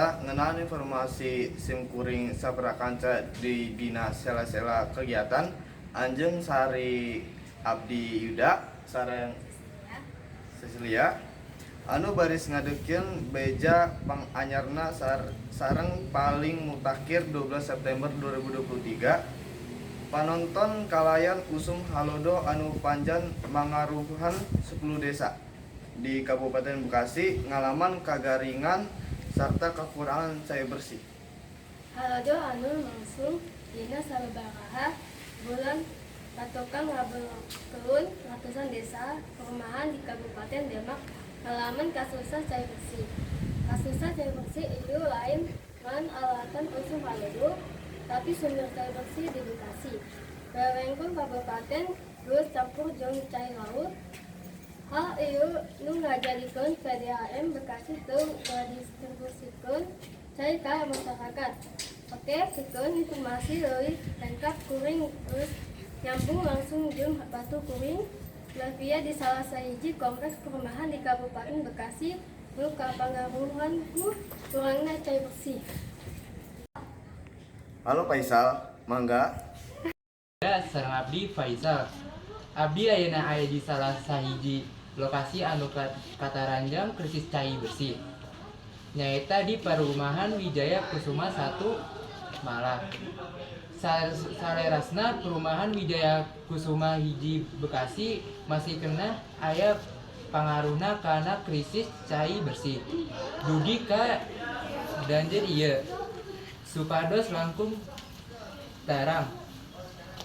Warta ngeunaan informasi simkuring sapara kanca di dina sela-sela kegiatan. Anjeun Sari, Abdi Yuda sareng Cecilia anu baris ngadeukkeun beja panganyarna sareng paling mutakhir 12 September 2023. Panonton kalayan usum halodo anu panjang mangaruhan 10 desa di Kabupaten Bekasi ngalaman kagaringan sarta kakurangan cai bersih. Halodo anu lumangsung dina sababaraha bulan katukang ngabeungkeun ratusan desa perumahan di Kabupaten Demak ngalaman kasusah cai bersih. Kasusah cai bersih ieu lain ngan alatan usum halodo, tapi sumber cai bersih di Bekasi. Wewengkon kabupaten geus campur jeung cai laut. Hal ieu nu ngajadikeun PDAM Bekasi teu ngadistribusikeun cai ka masyarakat. Oke, pikeun informasi leuwih lengkap kuring geus nyambung langsung jeung batur kuring Lavia di salah sahiji kompleks perumahan di Kabupaten Bekasi nu kapangaruhan ku kurangna cai bersih. Halo Faisal, mangga. Ya, sareng abdi Faisal. Abdi ayeuna aya di salah sahiji lokasi anu kataranjang krisis cai bersih. Nyaeta di Perumahan Wijaya Kusuma 1 Malah. Salerasna Perumahan Wijaya Kusuma 1 Bekasi masih keneh aya pangaruhna kana krisis cai bersih dugi ka dinten ieu. Supados langkung terang,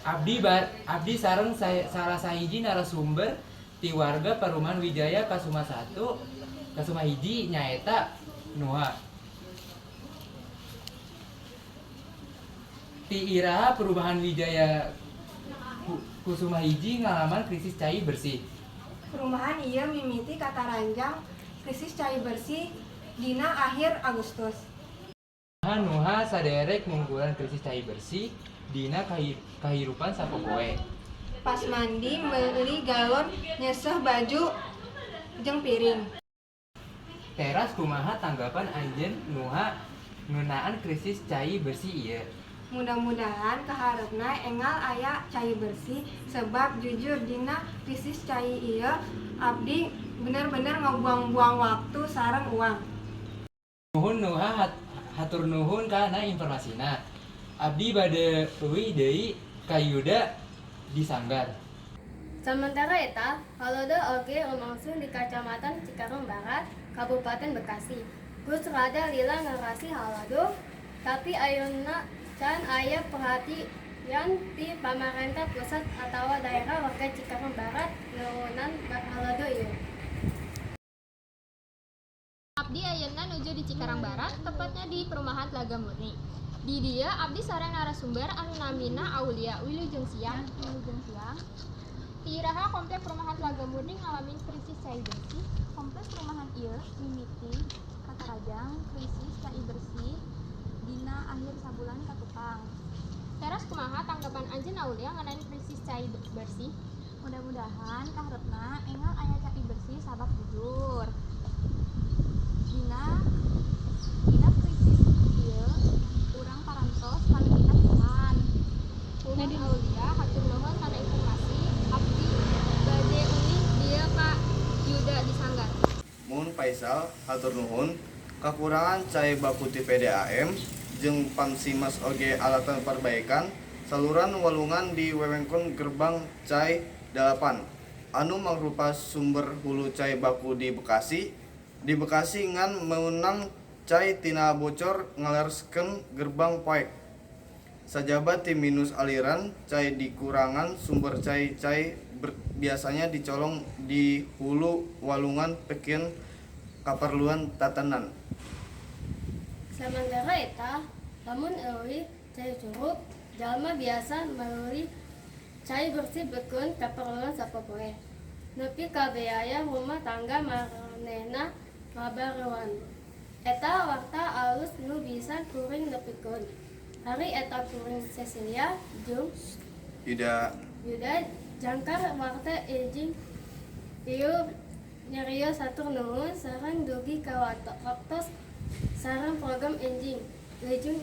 abdi sareng salah sahiji narasumber ti warga Perumahan Wijaya Kasuma 1 Kasuma 1, nyaeta Nuha. Ti iraha Perumahan Wijaya Kusuma 1 ngalaman krisis cai bersih? Perumahan ieu mimiti kataranjang krisis cai bersih dina akhir Agustus. Nuha saderek ngungkulan krisis cai bersih dina kahirupan sapopoe? Pas mandi meuli galon, nyeuseuh baju jeung piring. Teras kumaha tanggapan anjeun, Nuha, ngeunaan krisis cai bersih ieu? Mudah-mudahan kahareupna enggal aya cai bersih, sebab jujur dina krisis cai ieu abdi bener-bener ngabuang-buang waktu sareng uang. Nuhun Nuha, hatur nuhun kana informasina. Abdi bade uih deui ka Yuda di sanggar. Sementara eta, halodo oge lumangsung di Kacamatan Cikarang Barat, Kabupaten Bekasi. Geus rada lila ngarasi halodo, tapi ayeuna can aya perhatian ti pamarentah pusat atawa daerah warga Cikarang Barat ngeunaan halodo ieu. Abdi ayeuna nuju di Cikarang Barat, tepatnya di Perumahan Telaga Murni. Di dieu abdi sareng narasumber anu namina Aulia. Wilujeng siang. Wilujeng siang. Ti iraha komplek Perumahan Telaga Murni ngalamin krisis cai bersih? Kompleks perumahan ieu mimiti katarajang krisis cai bersih dina akhir sabulan katukang. Teras kumaha tanggapan anjeun, Aulia, ngeunaan krisis cai bersih? Mudah-mudahan kahareupna enggal aya cai bersih, sabab jujur dina dina krisis ieu urang parantos kalingitan pisan. Nuhun Aulia, hatur nuhun kana informasi. Abdi bade uih dieu ka Yuda di sanggar. Muhun Faisal, hatur nuhun. Kakurangan cai baku ti PDAM jeung Pamsimas oge alatan perbaikan saluran walungan di wewengkon Gerbang Cai 8 anu mangrupa sumber hulu cai baku di Bekasi. Di Bekasi ngan meunang cai tina bocor ngalereskeun gerbang poek. Sajaba ti minus aliran cai dikurangan sumber cai, cai biasanya dicolong di hulu walungan pikeun kaperluan tatanan. Samantara eta, lamun euweuh cai curup, jalma biasa meuli cai bersih pikeun kaperluan sapopoe. Nepi ka biaya rumah tangga maranehna ngabareuan. Eta warta alus nu bisa kuring nepikeun. Ari eta kuring Cecilia jeung Yuda. Yuda jangkar warta enjing ieu nyarios, hatur nuhun sareng dugi ka waktos. Sareng program enjing. Wilujeng.